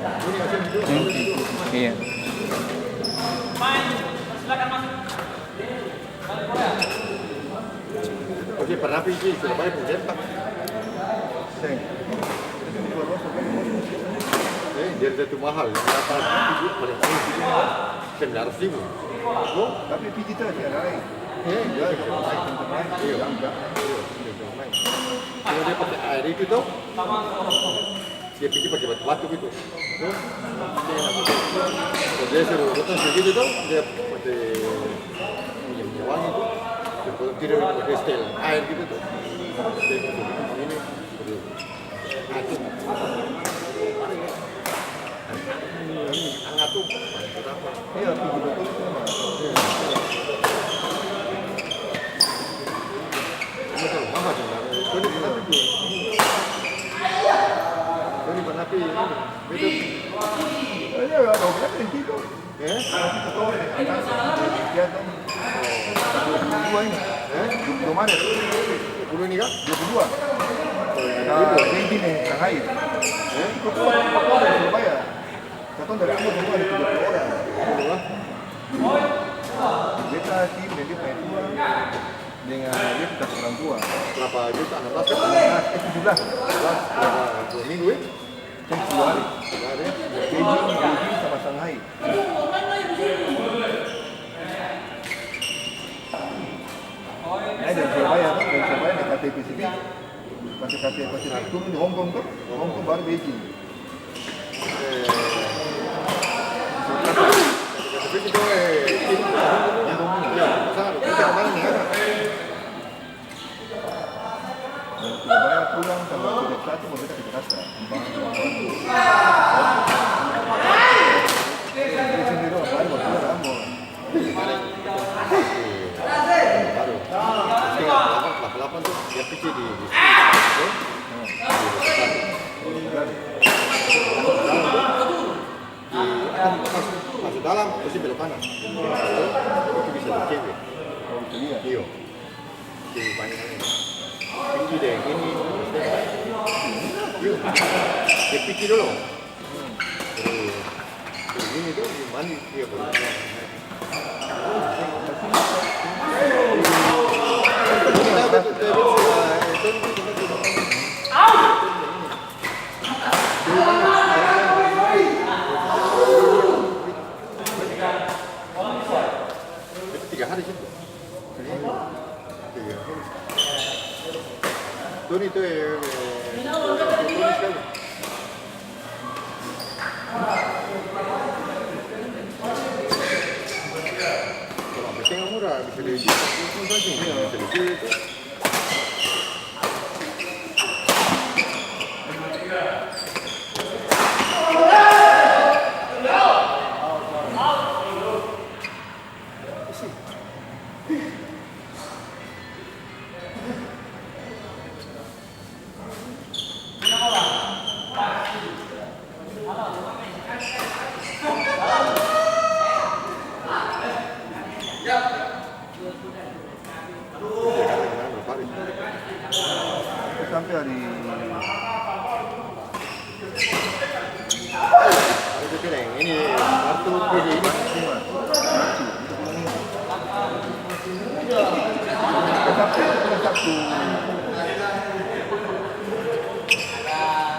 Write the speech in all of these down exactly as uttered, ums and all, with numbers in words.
Hmm, iya. Oke, pernah pi Surabaya pung sempak? Seng. Eh, dia satu mahal, berapa ribu, paling paling sembilan ratus ribu. Tapi pigi tu ada lain. Eh, dia ada lain. Iya. Iya. Kalau dia pakai air itu tuh, dia pigi pakai batu-batu gitu. Tuh. Dia suruh, dia suruh gitu tuh, dia pakai minyak wangi tuh. Dia potong, tidak pakai setel air gitu tuh. Dia pakai ini, pakai Iya, pigi batul itu mah. Ini kalau mama sebenarnya, itu di mana tuh? Itu di mana tuh? Iya, iya, iya, iya. Dua puluh dua ini. Eh? Dua puluh dua Maret. Dua puluh ini kah? Dua puluh dua. Oh, iya, iya. Nah, dia gini, Shanghai. Eh? Ikut gua, ikut gua dari Surabaya. Katong dari Ambon semua ada tiga puluh orang. Iya. Beta, Kim, dan dia punya tua. Dengan dia punya orang tua. Berapa juta? Enam belas kah? Enam belas, eh, tujuh belas. Tujuh belas, berapa? Dua minggu, eh? Kan sepuluh hari. Sepuluh hari. Beijing, Beijing sama Shanghai. Nah, dari Surabaya, dari Surabaya naik K T P sini. Pake K T P sini, turun di Hong Kong tuh. Hong Kong baru Beijing. Eh, K T P itu, eh, Hong Kong. Ya, masa, kita kemarin ya, Kak? Dari Surabaya pulang tanggal tiga puluh satu, baru kita ke Jakarta. Di sini doang, baru, baru pulang Ambon. Kemarin, baru. Terus tinggal delapan, kelas delapan tuh, dia pikir di, di, di, di, di, di, kan masuk, masuk dalam, terus belok kanan. Itu bisa di cewek. Iya. Jadi banyak ini. Pigi deh, ini. Yuk. Dia pigi dulu. Terus, terus gini tuh, mandi dia baru. Itu tiga hari sih. Tiga hari. Tony itu, eh, eh, Tony sekali. Kalau ampe setengah murah, bisa di, bisa di, bisa di, Sampe hari Itu kira yang ini, kartu P D ini. Sabtu, Sabtu.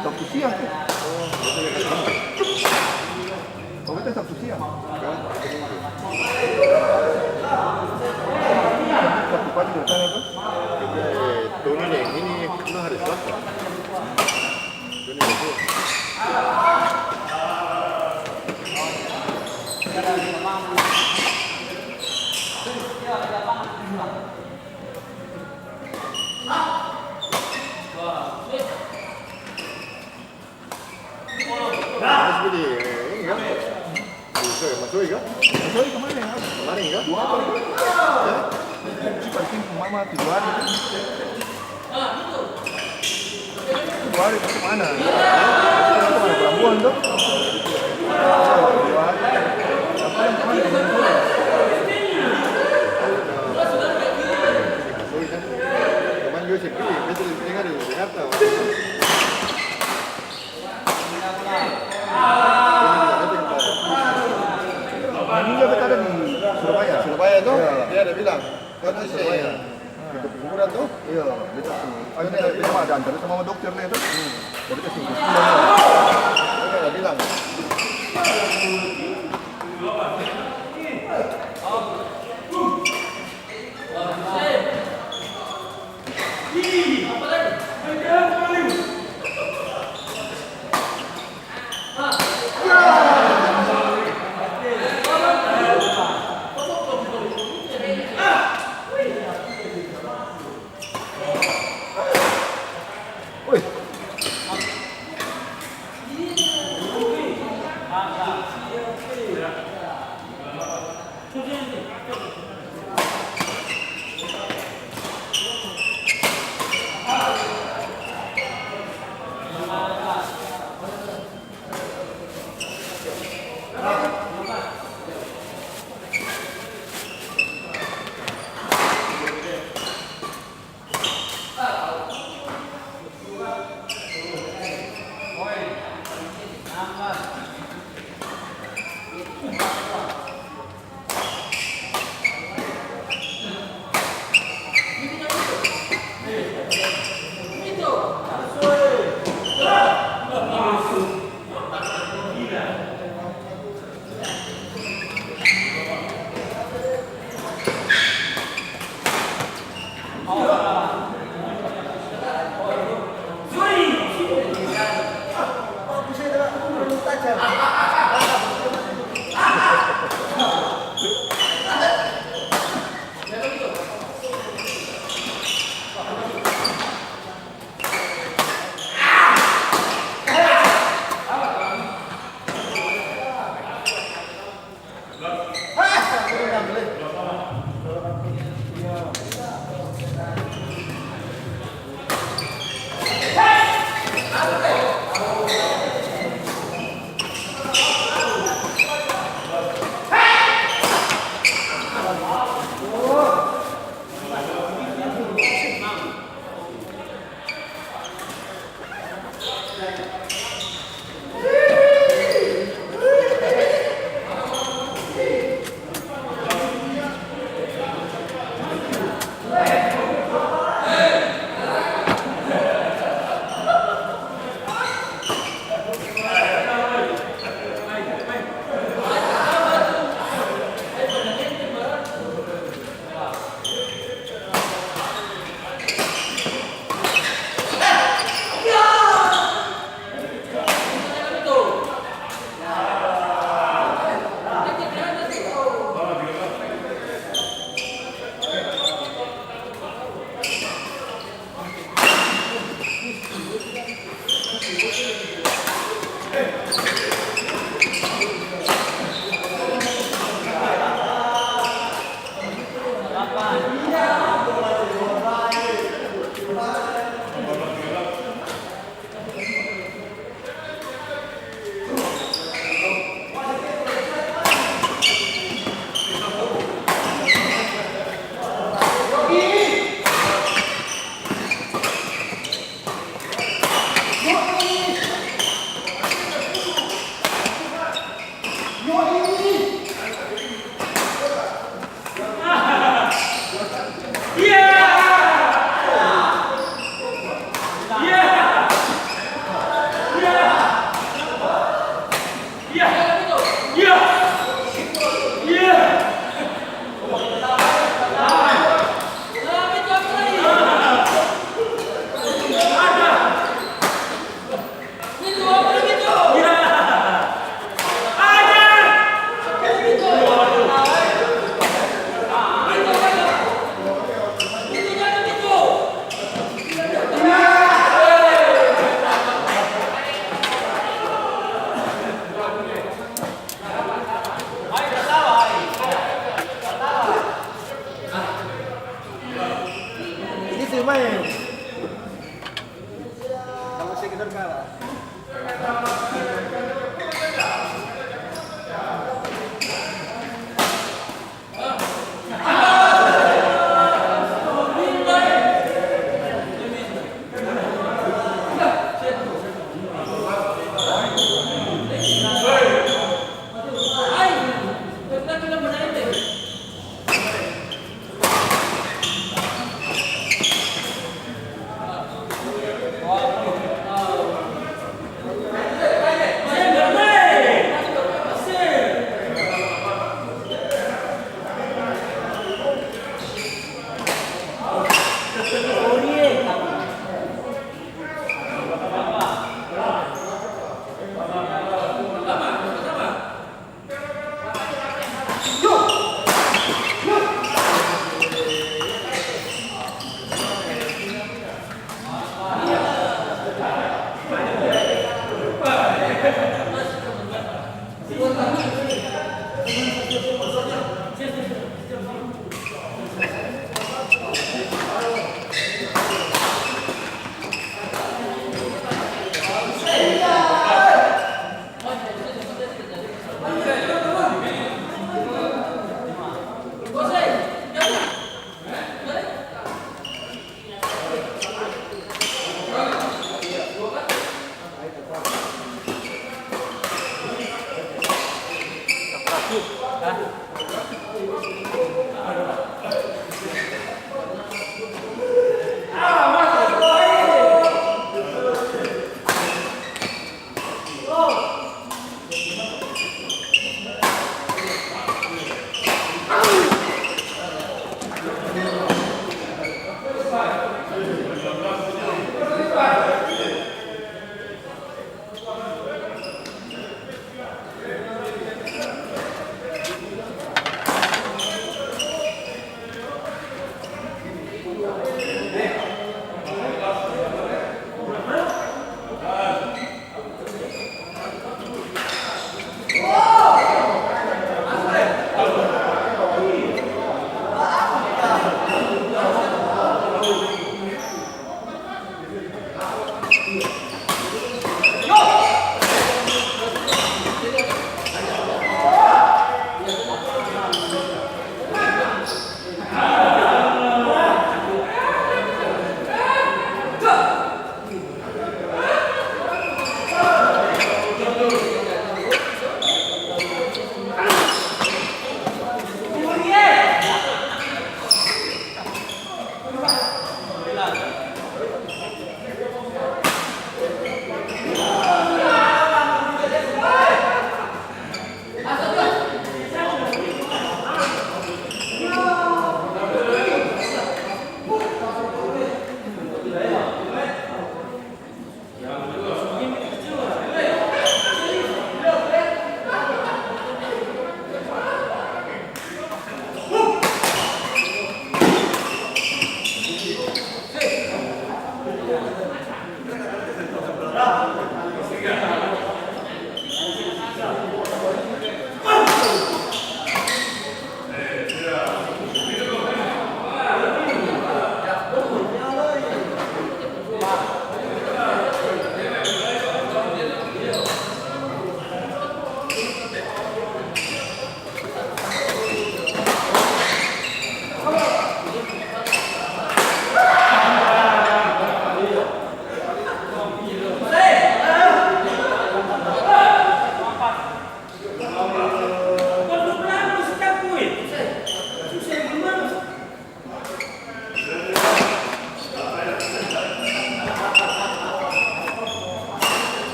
Sabtu siang. Oh, beta Sabtu siang. Sabtu pagi dari sana tuh. Itu, eh, Tony yang ini, ini hari Selasa. Tony yang itu. Mas Budi, eh, ini kan? Di, sorry, Mas Roy kan? Mas Roy kemarin, kan? Kemarin kan? Dua apa? Ya? Si Parkin mama tujuh hari. Tujuh hari itu mana? Itu ada perempuan tuh. Tujuh hari. Apa yang kemarin? Mas Roy kan? Kemarin juga sih, betul, dengar di Jakarta. Itu, iya, dia ada bilang. Kan bisa, iya. Itu kuburan tuh? Iya, beta su-, ah, beta, beta mah ada antar sama dokter deh tuh. Hmm. Jadi kasih kuburan. Beta ada bilang.